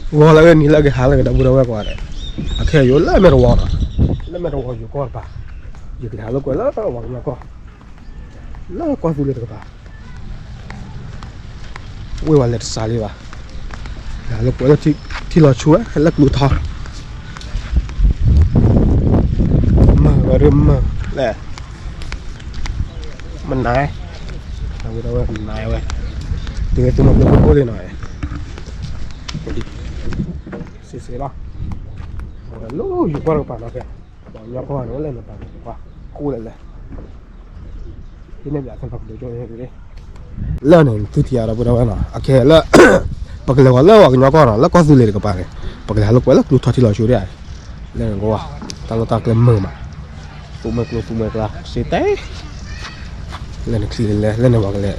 ဂီၤလၢအဂ့ၤ နံၤလၢအဂ့ၤ ဟါလၢအဂ့ၤ ဒီပုၢ်ဒီဝဲၢ်ကိးဂၤဒဲး, အခဲအံၤယအိၣ်လၢမဲာ်တဝီနီၤ, လၢမဲာ်တဝီယိၤကီၢ်တပၤ, ယကလဲၤဟးလိာ်ကွဲလၢပှၤကညီကီၢ်, လၢကီၢ်သူလ့ၤတကပၤ, ဝ့ၢ်ဝဲလဲၤတစှၤလံဘၣ်, လဲၤဟးလိာ်ကွဲလၢထံလီၤဆူ လၢကျူထီ မုာ်ဝဲဒၣ်မုာ်လဲၣ်, မနုၤ, ဝဲဒၣ်ဝဲမနုၤဝဲ, တုၤလၢသုးမုၢ်ကျိၤဖိဖိလံနီၤ, စံးစ့လီၤ, လၢယိၤကီၢ်တကပၤနီၤ, ပှၤကညီကီၢ်န့ၣ် အိၣ်လၢနပၤန့ၣ် ပှၤဃိလဲၣ်လဲၣ် ဟံးန့ၢ်ဘၣ်သ့ၣ်ဖးကဒိကၠိန့ၣ်, လၢန့ၣ် သုထံၣ်အဒီပုၢ်ဒီဝဲၢ်နီၤ, အခဲလၢ ပကလဲၤဝဲလၢပှၤကညီကီၢ်နီၤ, လၢကီၢ်သူလ့ၤတကပၤန့ၣ်, ပကလဲၤဟးလိာ်ကွဲလၢကျူထီထံလီၤဆူဒၣ်, လၢန့ၣ်ကဝဲ, တၢ်လီၢ်တၢ်ကျဲမုာ်မး, သူမှဲကျိသူမှဲကျါ စ့တဲ လၢန့ၣ်ချံလဲၤလဲၤ လၢန့ၣ်ပှၤကလဲၤ,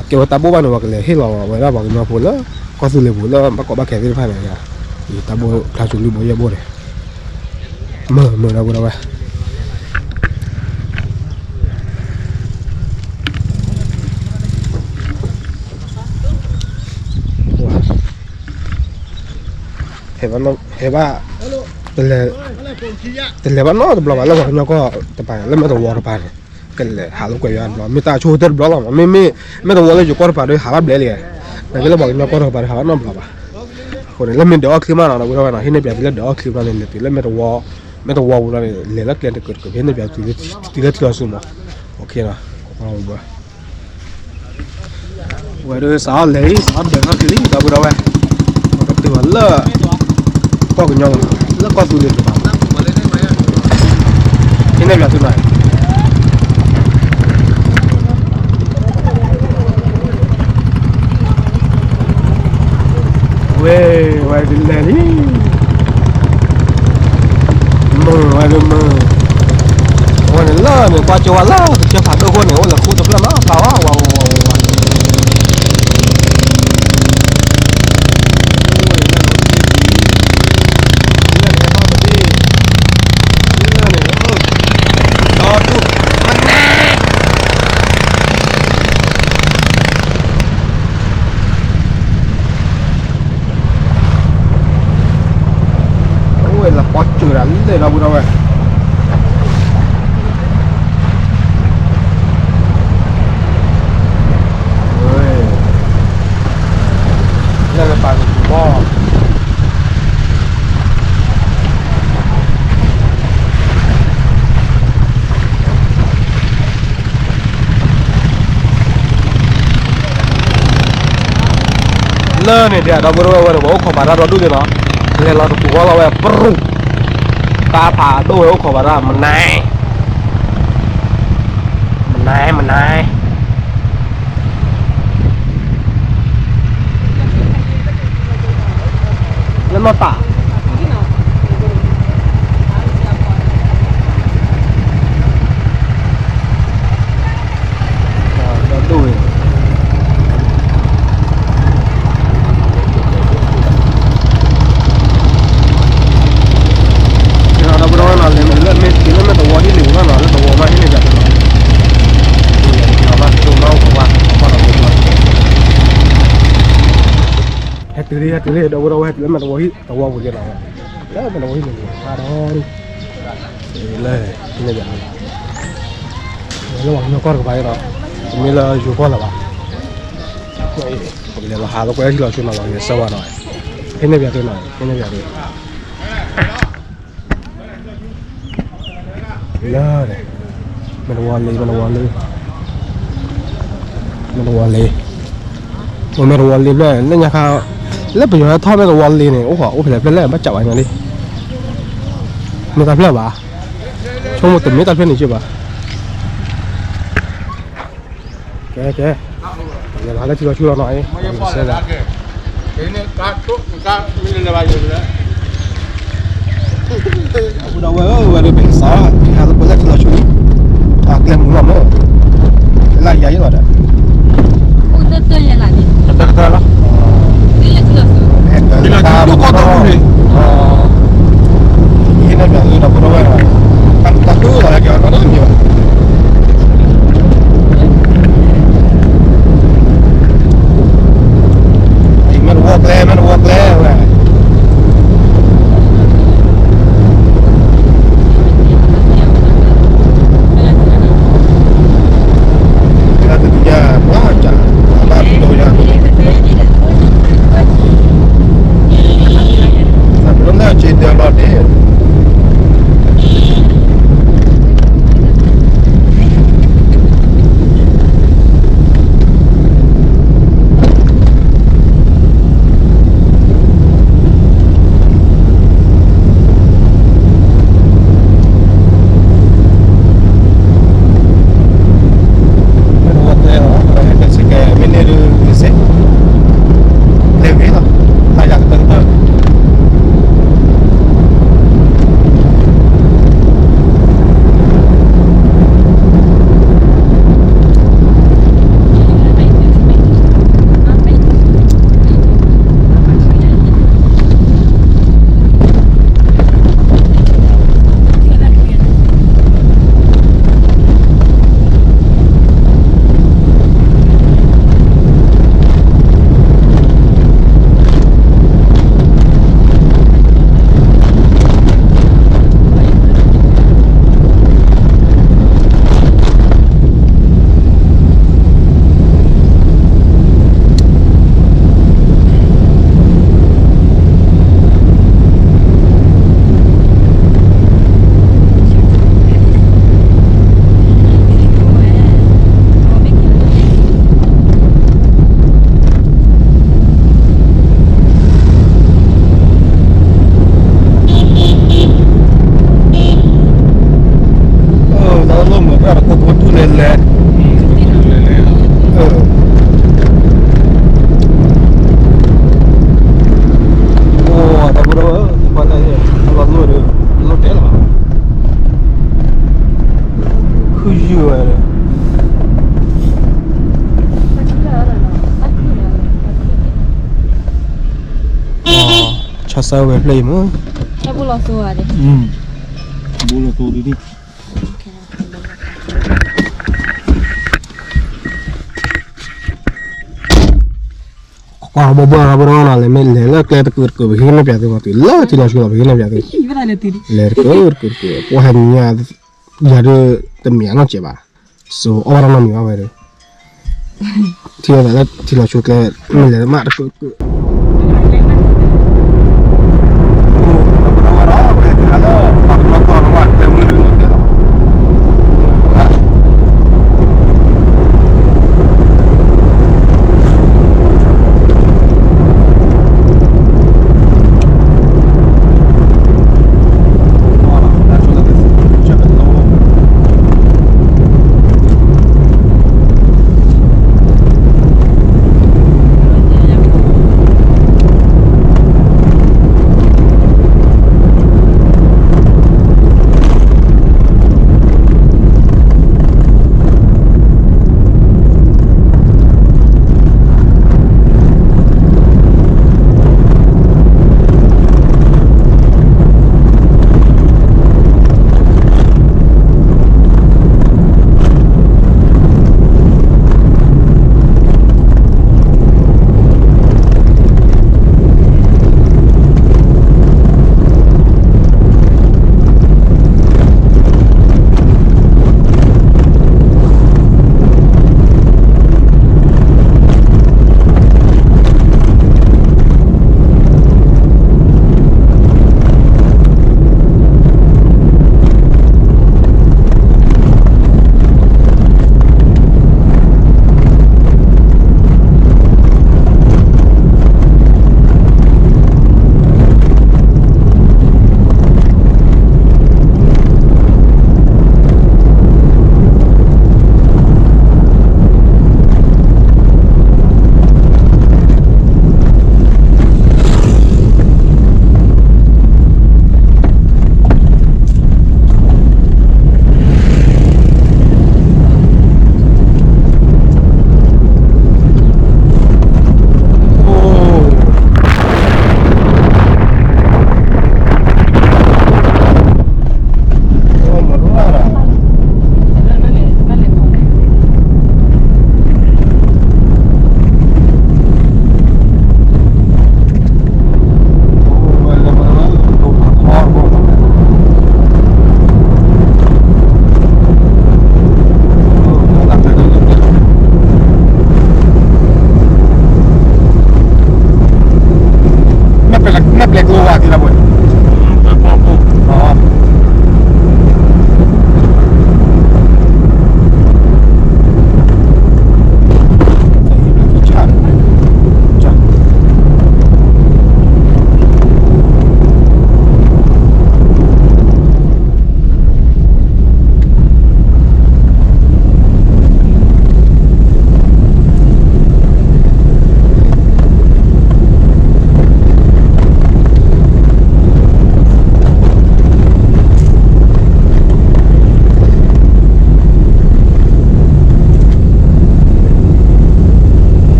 အကဲဝဲတၢ်ဘိၣ်ဘၣ်န့ၣ် ပှၤကလဲၤဟ့ၣ်လီၤဝဲဒၣ်ပှၤကညီဖိလၢ ကီၢ်သူလ့ၤပူၤလၢဘၣ်ကီဘၣ်ခဲသ့ၣ်တဖၣ်န့ၣ်, ယတၢ်ဘိၣ်ဖျါစိၤလွံၢ်ဘိယဲၢ်ဘိန့ၣ်, မုာ်မုာ်ဒီပုၢ်ဒီဝဲၢ် ဟဲဘၣ်, တလဲၤဘၣ်နီတဘျီဘၣ် လၢပှၤကညီကီၢ်တပၤန့ၣ် လၢမဲာ်တဝီတပၤန့ၣ်, ကလဲၤဟးလိာ်ကွဲယွၤတဘျီ, မ့ၢ်တၢ်ဆိကတၢၢ်တဘျီလီၤမး, မ့မ့ၢ်မဲာ်တဝီလၢယိၤကီၢ်တပၤဒီး ဟးဘၣ်ဘျဲလံ, နာ်က့လၢပှၤကညီကီၢ်တပၤဒီး ဟးဘၣ်နီတဘျီဘၣ်, အဃိန့ၣ် လၢမ့ၢ်ဒၢးအီၣ်ချံမးနီၤ ဒီပုၢ်ဒီဝဲၢ်နီၤ, ဟံးန့ၢ်ပၠးသုလၢဒၢးအီၣ်ချံဘျီန့ၣ် လဲၤတုၤလၢမဲာ်တဝီ, မဲာ်တဝီပူၤလီၤန့ၣ် လဲၤလၢကျဲတကၢးတကၢး ဟံးန့ၢ်ပၠးသုလၢထံလီၤဆူမး, ဝဲဒၣ်စးအီၣ်လဲၤလံ စးအီၣ်ဒၢးထီၣ်က့ၤလံ ဒီပုၢ်ဒီဝဲၢ်, ပကတုၤအီၤလၢ ကီၢ်ကညီ, လၢကီၢ်သူလ့ၤတကပၤ, ဟံးန့ၢ်ပၠးသုနီၤ, ဝဲ, ဝဲဒၣ်လဲၤလံ မုာ်ဝဲဒၣ်မုာ်, အဝဲန့ၣ်လၢန့ၣ် ကွၢ်ကၠိဝဲလၢကစၢၢ်ဖးဒိၣ်အဃိန့ၣ် အိၣ်လၢဃူတဖျၢၣ်မး ပာ်ဝဲဝဲဝဲဝဲဝဲ, အိၣ်ဝဲလၢပီစၢၤဒၣ်လဲၣ် ဒီပုၢ်ဒီဝဲၢ်, လၢပာ်ကစၢၢ်ဘီ လၢန့ၣ်ဒၣ် ဒီပုၢ်ဒီဝဲၢ်ဝဲန့ၣ် ပှၤအိၣ်ခိးပာ်တၢ်ဒီဒူၣ်န့ၣ်လီၤ, လဲၤလီၤတပူၤဃီလီၤဝဲ ပရူၢ်, တၢ်ဖးဒိၣ်ဝဲအိၣ်ခိးပာ်တၢ် မနုၤ, မနုၤ, မနုၤ လၢနီၢ်တၢ် ဒီဒူၣ်ဝဲ, ဒီပုၢ်ဒီဝဲၢ်နီၤ လဲၤမ့ၢ်လၢမဲာ်တဝီဟံၣ်န့ၣ်နီၤ လၢတဝီမးဟံၣ်န့ၣ်ဒီး ဟဲတုၤလံ ဟဲတုၤလံ ဒီပုၢ်ဒီဝဲၢ် ဟဲတုၤလၢမဲာ်တဝီဟံၣ် တဝီပူၤလံနီၤ, လၢမဲာ်တဝီဟံၣ်န့ၣ် ဟးဒီး လၢ ဟံၣ်န့ၣ်ဒီး လၢပှၤကညီကီၢ်တကပၤဒီး တမ့ၢ်လၢယိၤကီၢ်လၢၤဘၣ်, ပကလဲၤလီၤဟးလိာ်ကွဲထံလီၤဆူနီၤ ပကလဲၤဆၢဝဲနီၤ, ဟံၣ်န့ၣ်ပၠးသုနီၤ ဟံၣ်န့ၣ်ပၠးသု လၢ မဲာ်တဝီလံ မဲာ်တဝီလံ မဲာ်တဝီလံ, အိၣ်မဲာ်တဝီလံဖျၢၣ် လၢညါခါ လၢပယီၤဟဲထီၣ်မဲာ်တဝီလံန့ၣ် အိၣ်ဃိ အိၣ်ဖဲလဲၣ်ဖျၢၣ်လဲၣ် ဘၣ်ကးဘၣ်ညီလံ, မ့ၢ်တၢ်ဖျၢၣ်ဘၣ်, ဆိကမိၣ်တမ့ၢ်တၢ်ဖျၢၣ်န့ၣ်က့ဘၣ်. ကဲ ကဲ လဲၤလီၤလၢထံလီၤဆူလီၤနီၤ, အံၤ စဲဘၣ် ပုၢ်ဒီဝဲၢ်ဧၢ ဝဲဒၣ်ပဟဲစး ပဟဲလိာ်ကွဲလၢထံလီၤဆူလံ, အကျဲမုာ်လီၤမး, လၢယၤယဲလီၤဒီး တၢ်တၢ်လီၤ ထံလီၤဆူဒိၣ်ကီၢ်တၢ်ပူၤန့ၣ် ယဟံးန့ၢ်ပၠးသုဒီး ပုၢ်ဒီဝဲၢ် တၢ်တူၢ်လီၤလၢက့ၤအီၤနီတမံၤဘၣ်, မဲာ်တဝီကျဲ မဲာ်တဝီကျဲ ဆီဆၢဝဲဖျၢၣ်အံၤမ့ၢ် ဟဲဘူးလီၤသိဝဲဒၣ် ဘူးလီၤသိဒ်န့ၣ် ကွၢ်ဘီဘီရၤဘီရၤနီၤ လဲၤမ့ၢ်လဲၤလၢကျဲတကုာ်တကုာ် ပဟ့ၣ်နဲၣ်ပၠးသုမး တုၤလၢထံလီၤဆူလီၤ ပဟ့ၣ်နဲၣ်ပၠးသု လဲၤတကုာ်တကုာ် ပှၤဟဲနံၤညါ ယၤဒုးတမ့ၢ်အနီၢ်ကဲးဘၣ် စိအီၣ်ဘၣ်တၢ်နီတမံၤဘၣ်ဝဲဒီး ထံၣ်ဝဲဒၣ်လၢထံလီၤဆူကျဲ မ့ၢ်လဲၤမးတကုာ်တကုာ်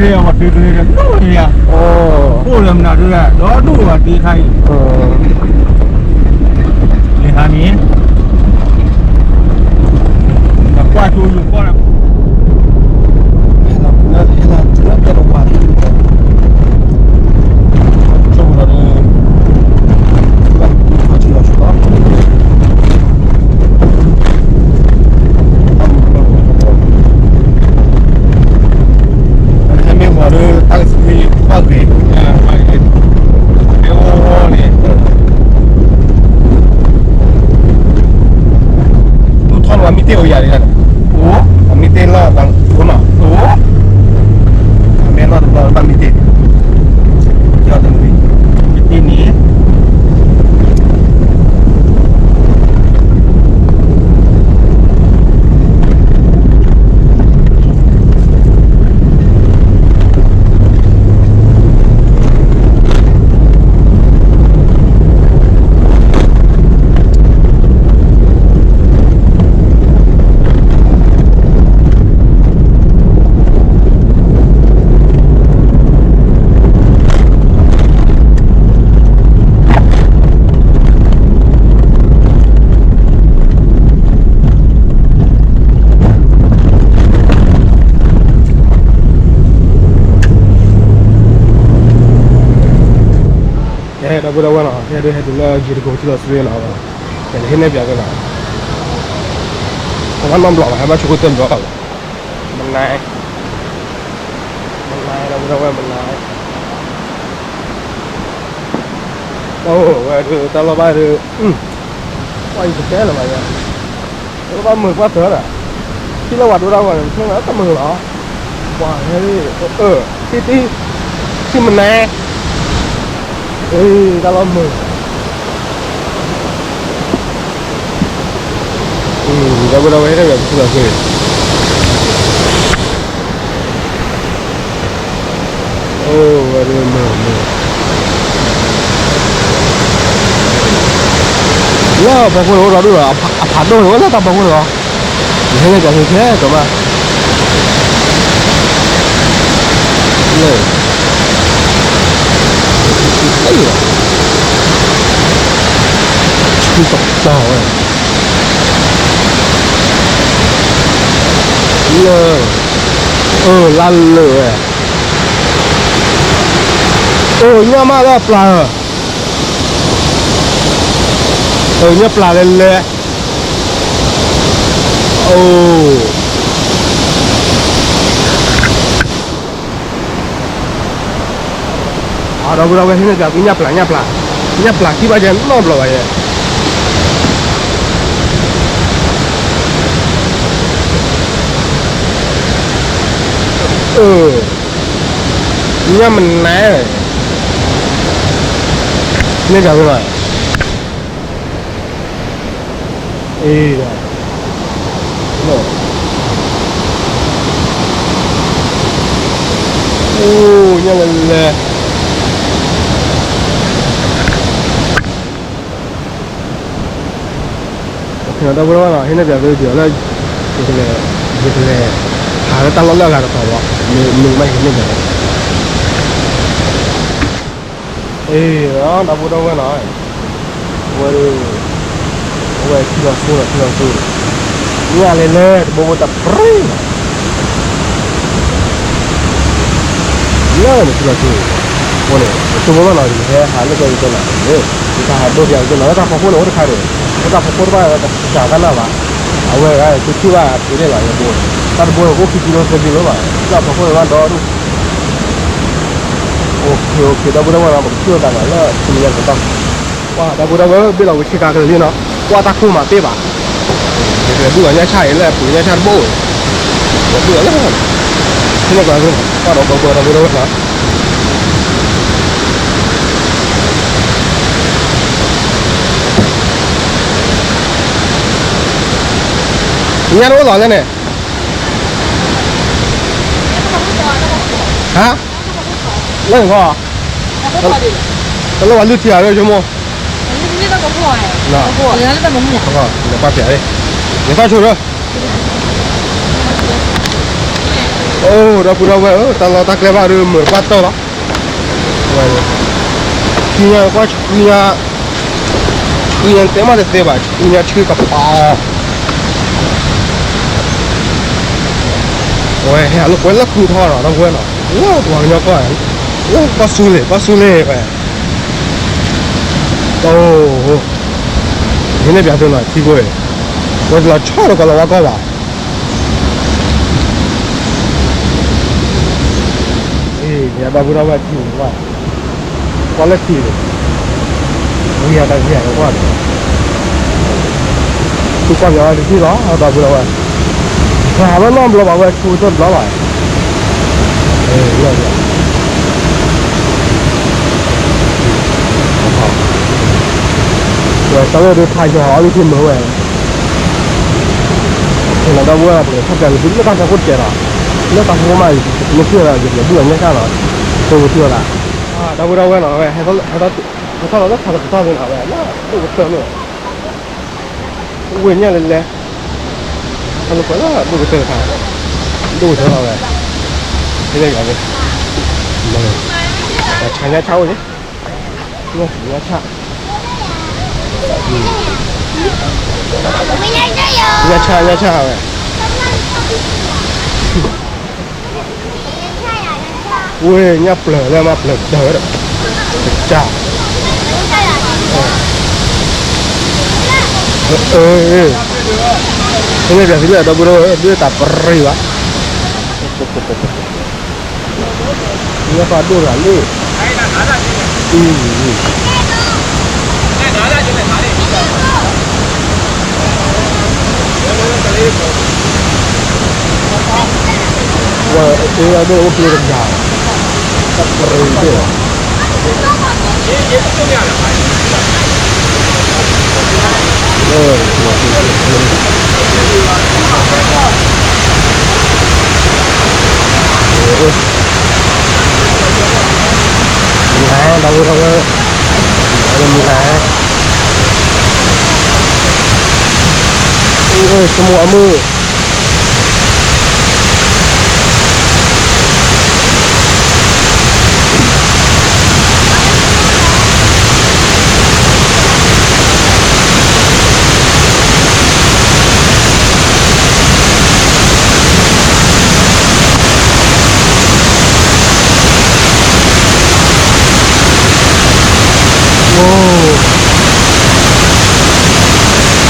ဒ်အဝဲဒုးဒုးဒုးဒုးယၤ, အိၣ်လၢမနုၤဒုးဒၣ် ဒီဒိၣ်ဘၣ်ဒုးခါအံၤ, လံဟါန့ၣ်, ကွၢ်ကၠိယိၤကီၢ်လၢ ဟဲမ့ၢ်ဝဲဒီး တၢ်ကသံၣ်မ့ၢ်ဘၣ်ဂ့ၤ, မ့ၢ်ဝဲန့ၣ် သူၣ်ထီၣ်လီၤမံတ့ၢ်အိၣ်ယၤန့ၣ်, အမံတ့ၢ်လီၤတဘျီ, အမ့ၢ်လီၤတဘျီဘၣ်မံတ့ၢ်, မံတ့ၢ်န့ၣ် ကဲ ဒီပုၢ်ဒီဝဲၢ်နီၤ, ယဲဒၣ်ဟဲတုၤလၢယံၤတကိးထံလီၤဆူလီၤ, ယကဟ့ၣ်နဲၣ်ပၠးက့ၤလီၤ, ပဘၣ်နီတဘျီဘၣ်, ဟဲဘၣ်ဆိကတၢၢ်ဘျီလီၤ, မနၤ, မနၤ ဒီပုၢ်ဒီဝဲၢ် မနၤ, အိၣ်ဝဲဒၣ်တၢ်လီၢ်ဘၣ်ဒၣ်, ကွၢ်အံၤတတဲလၢၤဘၣ်ယၤ, တၢ်လီၢ်ဘၣ်မုာ်ကွၢ်တၢၢ်ဒၣ်, ထံလၢဝဲဒိၣ်ဒၣ်ဝဲန့ၣ် မ့ၢ်တမုာ်လီၤ, ပှၤဟဲ, ထံတံ, ထံမနၤ, တၢ်လီၢ်မုာ်, ဒီပုၢ်ဒီဝဲၢ်ဟဲထီၣ်ပၠးပထံလီၤဆူ, အိၣ်ဝဲဒၣ်မုာ်မုာ်, လၢဖီခိၣ်န့ၣ်အိၣ်ဒီဒူၣ်ဒီး အဖးဒိၣ်န့ၣ်အိၣ်လၢတၢ်ဖီခိၣ်န့ၣ်လီၤ, ယဟဲန့ၣ်ပၠးက့ၤခဲကီးမး, လၢ, လၢ, ဆူတပီၤဝဲ, လၢ, အၢ လါလၢာ်ဝဲ, အၢ ညၣ်မးလၢအပျၢ်ဧၢ, အၢ ညၣ်ပျၢ်လဲၤလဲၤ, အိၣ် အဒီပုၢ်ဒီဝဲၢ် ဟံးန့ၢ်ပၠးသုညၣ်ပျၢ် ညၣ်ပျၢ်, ညၣ်ပျၢ်ခံဘၣ်ယဲနီတဘျီဘၣ်ယဲ, အၢ, ညၣ်မနါ, န့ၢ်ပၠးသုလီၤ, အ့ အိၣ် ညၣ်လဲၤလဲၤ, ဒီပုၢ်ဒီဝဲၢ်နီၤ ဟံးန့ၢ်ပၠးသုဒ်အံၤလၢ ယကလဲၤ, ယကလဲၤ, ဟးလၢတၢ်လီၢ်လၢအဂၤတပၤဘၣ်, မ့ၢ်မ့ၢ်ဘၣ်ဟံးန့ၢ်ပၠး အ့ ဒီပုၢ်ဒီဝဲၢ်နီၤ, အဝဲ, အဝဲထံလီၤစိလီၤ ထံလီၤစိ, ညၣ်လဲၤလဲၤ တဘိဘိတပြံၢ်လီၤ, လၢန့ၣ်ထံလီၤစိ, အဃိန့ၣ် ပဆိကမိၣ်ဘၣ်နီၤ ယဟဲဟးလၢကဲယကဲနီၤ, ယကဟးဒိပၠးယကဲနီၤ လၢတၢ်ဖီခိၣ်န့ၣ် အိၣ်တခါဒီး, လၢတၢ်ဖီခိၣ်တဘၣ် တၢ်တၢ်နၢ်ဘၣ်, အဝဲဂၤ ကထံၣ်ဘၣ်ဖဲန့ၣ်လီၤ ယဘိ, တၢ်တဘိန့ၣ် ကအိၣ်ခံကံလိသၢကံလိဘၣ်, လၢအဖီခိၣ်န့ၣ်ဘၣ်ဒီဒူၣ် အိၣ်ခ့ အိၣ်ခ့ ဒီပုၢ်ဒီဝဲၢ်နီၤ ပကထံၣ်လိာ်သးနီၤ လၢတနံၤညါကတီၢ်, ပှၤဒီပုၢ်ဒီဝဲၢ် ဘ့ၣ်လီၤဝဲဆ့ကၤကလံၤနီၤ, ကွၢ်တၢ်ခိၣ်မးပ့ၢ်ဘၣ်, ယကဒုးအီၤညၣ်ဆၣ်အံၤလၢအပူၤညၣ်ဆၣ်တဘိ, ဒုးအီၤလၢ, ထံၣ်န့ၢ်ကျါ, ကွၢ်ဒီပုၢ်ဒီဝဲၢ်နီၤ ညၣ်တအိၣ်လီၤလဲၣ်န့ၣ်, ဟါ, လၢနခီ, တလိၣ်ဝဲလုၢ်ထံဂၤဒီး ဆိကမိၣ်, နပၢ်ပျး, နပၢ်ဆိဒီး, အိၣ် ဒီပုၢ်ဒီဝဲၢ်ဧၢ, တၢ်လီၢ်တၢ်ကျဲဘၣ်ဒီးမုာ်ပှၢ်တီၢ်လီၤ. ဆူညါကွၢ်ဆူညါ, ဆူညါတဲမးတသ့ဘၣ်, ဆူညါဆှၢကပၤ. ဝဲဟဲလၢကွဲလၢကူထီၣ်နီၤ ဒီပုၢ်ဝဲၢ်နီၤ, လၢပှၤကညီကီၢ်, လၢကီၢ်စူၤလ့ၤ ကီၢ်စူၤလ့ၤဝဲ. အိ, ယန့ၣ်ပျးသုနီၤ ထံဖိ, ဝဲတလီၤဆီဒီးကီၢ်လီၤဝါကီၢ်ဘၣ်. အ့ ယဒီပုၢ်ဒီဝဲၢ်ထံန့ၣ်, ကွၢ်လၢထံန့ၣ်, ဂံၢ်ယၤတၢ်ဂံၢ်ယၤကွၢ်န့ၣ်, သုကွၢ်ပျးဝဲတထံၣ်လီၤ ဒီပုၢ်ဒီဝဲၢ်, ဟးဝဲနီတဘျီဘၣ် ဝဲဆူကတၢၢ်တဘျီဘၣ်. ဝဲတၢ်ဝဲဒၣ်ထါယီၤအီၣ်လၢထံမုာ်ဝဲ, ဒီပုၢ်ဝဲၢ် ပကထီၣ်ပျးက့ၤသုလၢတၢ်ဖီခိၣ်တကဲးလီၤ, လၢတၢ်ဖီခိၣ်မး ယမ့ၢ်ထံၣ်ဝဲဒၣ် ယကဒူၣ်အညၣ်ဆၣ်လီၤ, သိဝဲထံၣ်ဝဲဒၣ်. ဒီပုၢ်ဒီဝဲၢ်နီၤ ဝဲ ဟဲထီၣ်လီၤလၢထးတပတီၢ်န့ၣ်နီၤ ဝဲလၢဒိၣ်ကတၢၢ်န့ၣ်, ဝ့ၢ်ညၣ်လဲၤလဲၤ, ဟဲလၢပှၤလၢဒိၣ်ကတၢၢ်တခါ, ဒိၣ်ကတၢၢ်လီၤဝဲ, ဟဲလၢယၤန့ၣ်, ဆါညါဆါအိၣ်က့ၤ, ညၣ်ဆါ, ညၣ်ဆါ, ညၣ်ဆါဝဲ. ဝ့ၢ်ညၣ်ပျၢၤလၢမၤပျၢၤကတၢၢ်ဝဲဒီး, ကစၢ်, အၢ, ဖဲန့ၣ်ပျးသုလၢဒီပုၢ်ဒီဝဲၢ် ဒုးတၢ်ပရံၤဘၣ်, ညၣ်ဖးဒိၣ်တဂၤလံ, ဝဲအ့ၣ်ဒိၣ်အိၣ်ကျိတကယၤ, တၢ်ပရံၤသ့ၣ်လီၤ. မုၢ်ဂၤ ဒီပုၢ်ဒီဝဲၢ်, မုၢ်ဂၤ, ဆိကမိၣ်အမုၢ် မုၢ်နီၤ မုၢ်နီၤ ဆိကမိၣ်မုၢ် မုၢ်နီ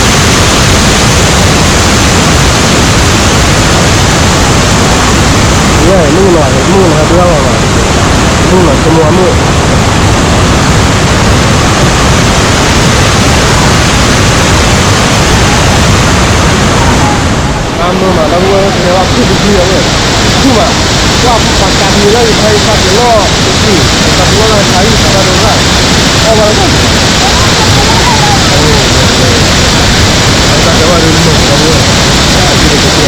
ၤ မုၢ်နီၤ မုၢ်နီၤ ဆိကမိၣ်မုၢ် အမုၢ်မး ဒီပုၢ်ဝဲၢ် ကဲဝဲဖုၣ်တဖုၣ်လီၤန့ၣ်, ဖုၣ်မး, ကွၢ်ပှၤကးကလၢယခါယခါကလီၢ်တဖုၣ်, ကးကလီၢ်လၢခါအံၤ ကးဘၣ်ဒီးဘၣ်, အီၣ်ဘၣ်လၢဘၣ်, တၢ်ကဲဝဲဒၣ်မုၢ် ဒီပုၢ်ဝဲၢ်, ဖုၣ်တဖုၣ်လီၤဖုၣ်,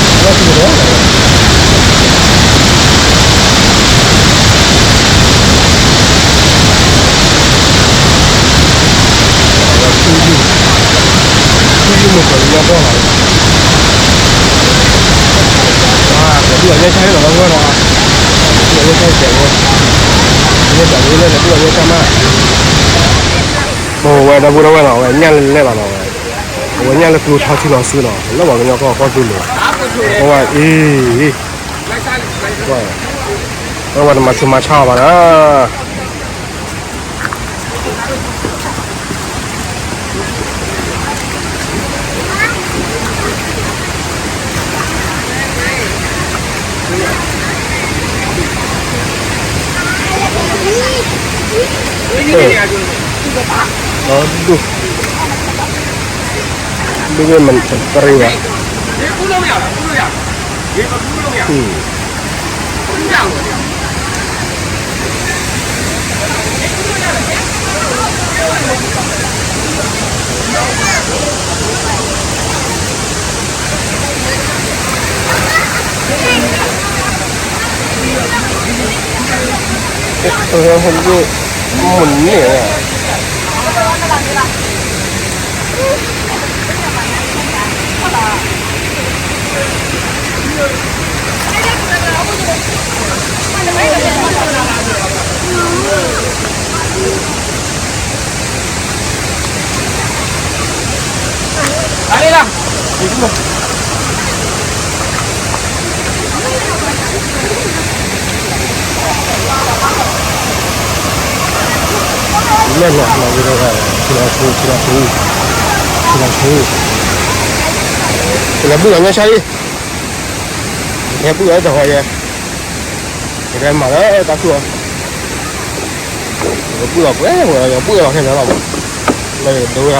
ဘၣ်ဖုၣ်ဒီး ဆူယုၢ်, ဆူယုၢ်မုၢ်ကီၤလံညါဘီၣ်လီၤ, ပဒူၣ်အညၣ်ဆၣ်ဟဲလီၤလီၤဝဲလီၤ, ပဒူၣ်အညၣ်ဆၣ်ကဲးဝဲ, ညၣ်တၢ်လၢလၢပဒူၣ်အညၣ်ဆၣ်မး, အဝဲဒီပုၢ်ဒီဝဲၢ်နီၤ အဝဲညၣ်လဲၢ်လဲၢ်လီၤနီၤဝဲ, အဝဲညၣ်လၢကျိထီဆူလီၤစုနီၤ လၢပှၤကညီကီၢ်ကီၢ်သူလ့ၤ, အဝဲအံၤ, အဝဲတမၤဆူးမၤဆါအီၤဘၣ်နီၤ. ဒိၣ်, ဒိၣ်မ့ၢ်မတရံဘၣ်, မုၢ်န့ၣ် လၢလီၤ လီၤဝဲဒၣ် ဆူလီၤဆူ ဆူလီၤဆူ ဆူလီၤဆူ ကလဲၤဘူၣ်လီၤညါဆါလံ ကဟဲဘူၣ်လီၤတၢ်ဃီယဲ ကဟဲမၤလၢတၢ်သူၣ်အီၤ ကဘူၣ်လီၤပှဲၤပှဲၤ ကဘူၣ်လီၤခဲလၢာ်လီၤ လၢယကဒိဝဲဟီ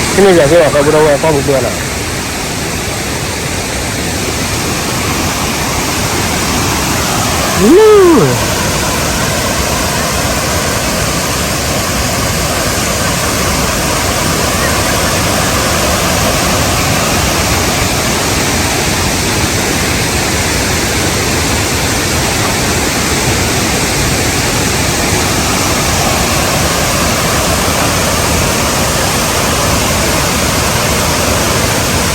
ဟံးန့ၢ်ယၤသ့လီၤ သးပူၤဒီးဝဲပှၢ်ပူၤပှဲၤလီၤ တၢ်ပူၤဒီးဝဲလီၤ အဝဲဖဲဒၣ် ဟဲဘူၣ်လီၤညါ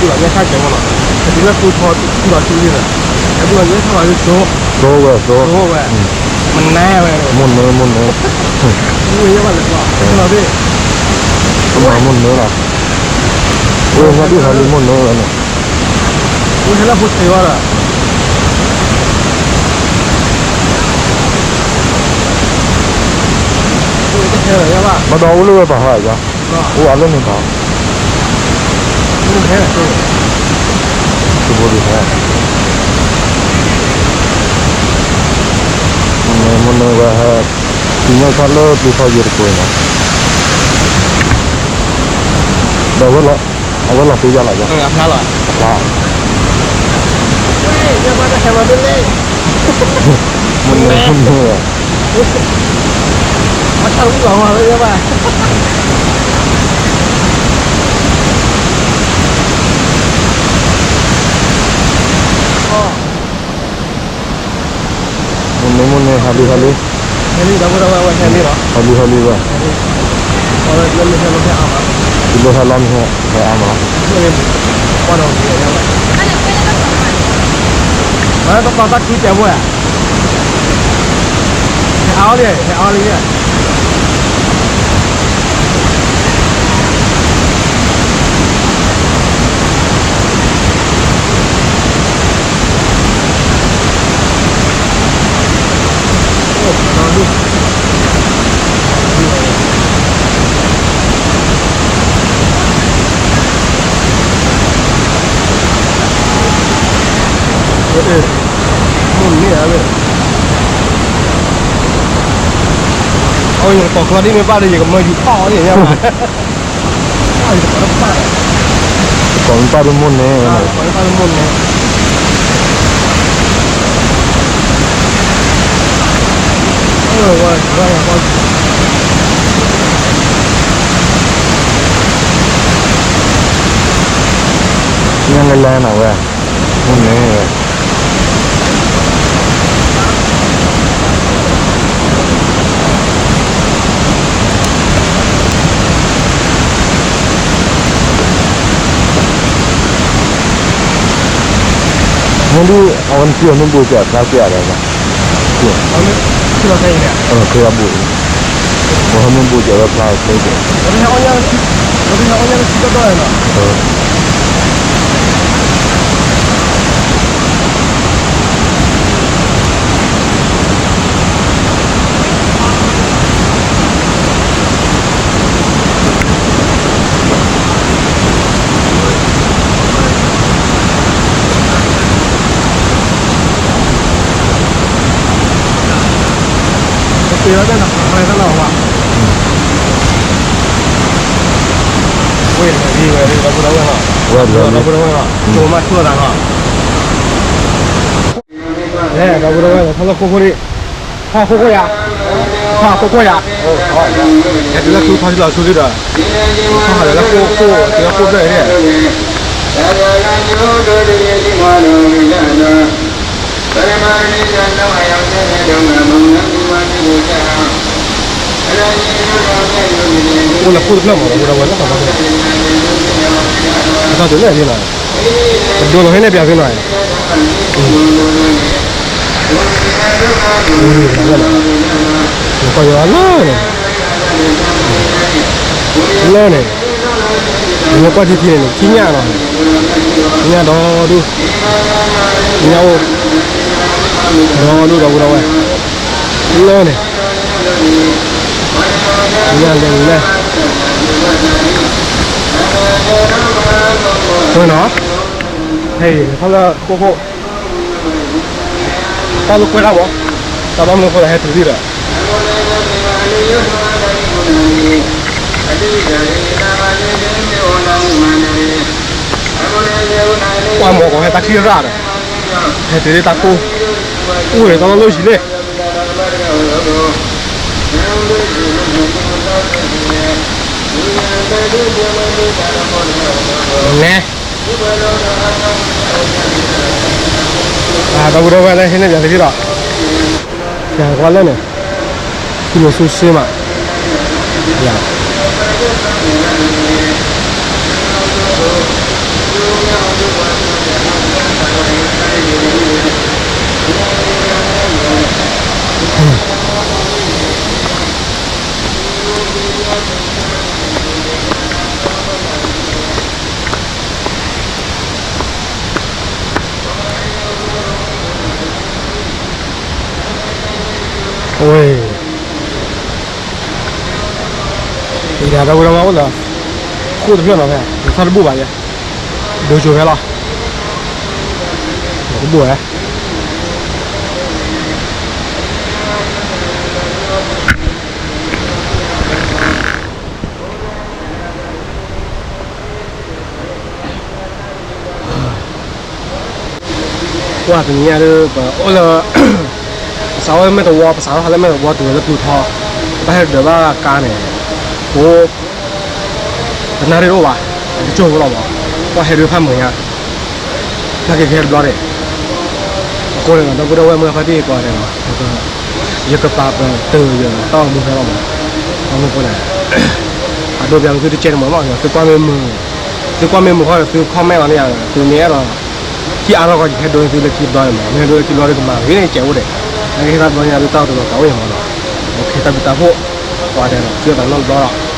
ဆါကဲမ့ၢ်လီၤ ဟဲဒ်လၢသူထီသူထီစုလံလီၤ ဟဲဘူၣ်လီၤညါဆါလီၤလၢသိ သိဝဲသိ သိဝဲ မနါဝဲ မုၢ်နုာ်မုၢ်နုာ် ဝဲယဲဘၣ်လၢ လီၤဘ့ၣ် မုၢ်နုာ်လီၤ ဝဲဟဲဒုးဟးလံမုၢ်နုာ်လီၤန့ၣ် ဝဲဟဲလၢဖိဆဲးဝဲလီၤ ဘၣ်ဒီးအိၣ်လၢဝဲပၤဟးယါ အိၣ်အလၢန့ၣ်ပၤ တဘိဒံးဟဲ မုၢ်နုာ်ဝဲဟဲ သ့ၣ်ညါဆါလၢပျံၤဖီယိၤတကိးနီၤ ဒီးအဝဲလီၤ အဝဲလီၤသ့ယါလီၤယါ အဖျါလီၤ အဖျါ မုၢ်နုာ် မုၢ်နုာ် မ့ၢ်ထီၣ်ဝံၤလီၤဝဲလၢယဲဘၣ် မုၢ်နုာ် မုၢ်နုာ် ဟးလံ ဟးလံ ဟဲလံ ဒီပုၢ်ဒီဝဲၢ် ဟဲလံလီၤ ဟးလံ ဟးလံဝဲ လၢမ့ၢ်ဟဲလီၤ ဟဲအါမး တုၤလၢဟဲလီၤမ့ၢ်ဟဲ ဟဲအါမး ပှၤဒီး မ့ၢ်တတီၤတၢ်ခံတဲဘိဧါ ဟဲအါလံ ဟဲအါလံ မုၢ်နုာ် အဝဲယကတီၤကျီဒ်မ့ၢ်ဘၣ်ဒီး ယကမၢယူၤထီၣ်အီၤန့ၣ်ညါဘၣ် ကီၤမ့ၢ်ပၢ်လၢမုၢ်နုာ် ကီၤမ့ၢ်ပၢ်လၢမုၢ်နုာ် ညါလဲၤလဲၤနၤဝဲ မုၢ်နုာ်ဝဲ မ့ၢ်ဒ် အဝဲနစံးအီၤမ့ၢ်ဘူးကဲးဖျါကဲးဒီး ခဲအံၤန့ၣ် ခဲအံၤဘူး ပှၤမ့ၢ်ဘူးကဲးဒီးဖျါခဲအံၤ အဝဲ ဝဲဒၣ်ဝဲဒၣ်ဝဲလီၤ ဝဲဒၣ်ဝဲလီၤ ကၠိမးဆူၣ်အသးလီၤ ဒီပုၢ်ဒီဝဲၢ် ထီၣ်လၢခိၣ်ခိၣ်ဒံး ထီၣ်ခိၣ်ခိၣ်ယၤ ထီၣ်ခိၣ်ခိၣ်ယၤ ဟဲတုၤလၢသူထီၣ်ထံလီၤဆူလံဒီး ထီၣ်ဟးလၢခိၣ်ခိၣ် တုၤလၢခိၣ်ဖျၢၣ်န့ၣ် အိၣ်လၢခိၣ်တဖျၢၣ်မး ဒီပုၢ်ဒီဝဲၢ်လၢ အထီၣ်တုၤလၢန့ၣ်လီၤ ပဒိလီၤဟဲန့ၣ်ပျးသုနီၤ ကီၢ်ယွၤလၢန့ၣ် လၢန့ၣ် မ့ၢ်ကွၢ်ထံထံန့ၣ်န့ၣ် ထံညၣ်နီၤ ထံညၣ်ဒီဒူၣ် ထံညၣ်အိၣ် ဒီဒူၣ်ဒီပုၢ်ဒီဝဲၢ် လၢန့ၣ် ထံညၣ်လဲၤလဲၤ ဝဲနီၤ ဟဲ ထီၣ်လၢခိၣ်ခိၣ် တၢ်လၢကွဲးတၢ်မး တၢ်ဘၣ်မနုၤအဃိလဲၣ် ဟဲတုၤလံဒီး ကွၢ်မီၤကီးဟဲတၢ်ချံရၣ်ဒီး ဟဲတုၤလၢတၢ်ကိၢ် အိၣ်ဒီးတၢ်လီၢ်လၢယံၤလဲၣ် နဲ ဒီပုၢ်ဒီဝဲၢ်လၢဟံးန့ၢ်ပၠးတက့ၢ်ဒီး ပၠးကွၢ်လၢန့ၣ် ထံလိာ်ဆူစ့မး ယၤ အဝဲ ယၤ ဒီပုၢ်ဒီဝဲၢ်အိၣ်လၢ ခိၣ်တဖျၢၣ်နီၤဖဲ ယထီၣ်တဘူၣ်ဘၣ်ယဲ ဒိကၠိၤဖဲလီၤ တဘူၣ်ဝဲ ကွၢ်တနံၤညါဒီး ပအိၣ်လၢ ပစးထီၣ်လၢမဲာ်သဝီ ပစးထီၣ်လၢမဲာ်သဝီတုၤလၢပျုၤထီ တၢ်ဟဲဒၢးဘၣ်ကါန့ၣ် ကိး တနၣ်ရံၣ်တအိၣ်ဘၣ် တကၠိၢ်ဖိလီၤမး ကွၢ်ဟဲဒုးဖးမုာ်ညါ ဖျါက့ၤကဟဲတဘျီန့ၣ် အဃိန့ၣ်ဒီး ဒီပုၢ်ဒီဝဲၢ်မုၢ်ဖါတံၢ်ကိးဂၤဒဲးနီၤ ယကပာ်ပတုာ်ယတၢ်အိၣ်မူဖဲလီၤမး အမူဖိန့ၣ် အဒိပျးသုတကဲန့ၣ်မးနီၤ သုကွၢ်မ့ၢ်မုာ် သုကွၢ်မ့ၢ်မုာ်ဃီဒီး သု comment လီၤန့ၣ်ယၤ သုမ့ၢ်အဲၣ်ဒိး ထံၣ်အါထီၣ်ဃီ ယဟဲဒိးန့ၢ်သုလၢခံတဘျီန့ၣ်မး မ့ၢ်ဟဲဒိးလၢခံတဘျီဒီးကမၤဂ့ၤန့ၣ် ကဲအိၣ်ဒဲး နာ်က့ဟ့ၣ်တၢ်တဘျီညါဒုးတၢ်အိၣ်တလီၤကးအိၣ်အံၤမးနီၤ တၢ်ဘျုးတၢ်ဖှိၣ် ပှၤတဲဒီး စံးတၢ်နီတဘျီလီၤ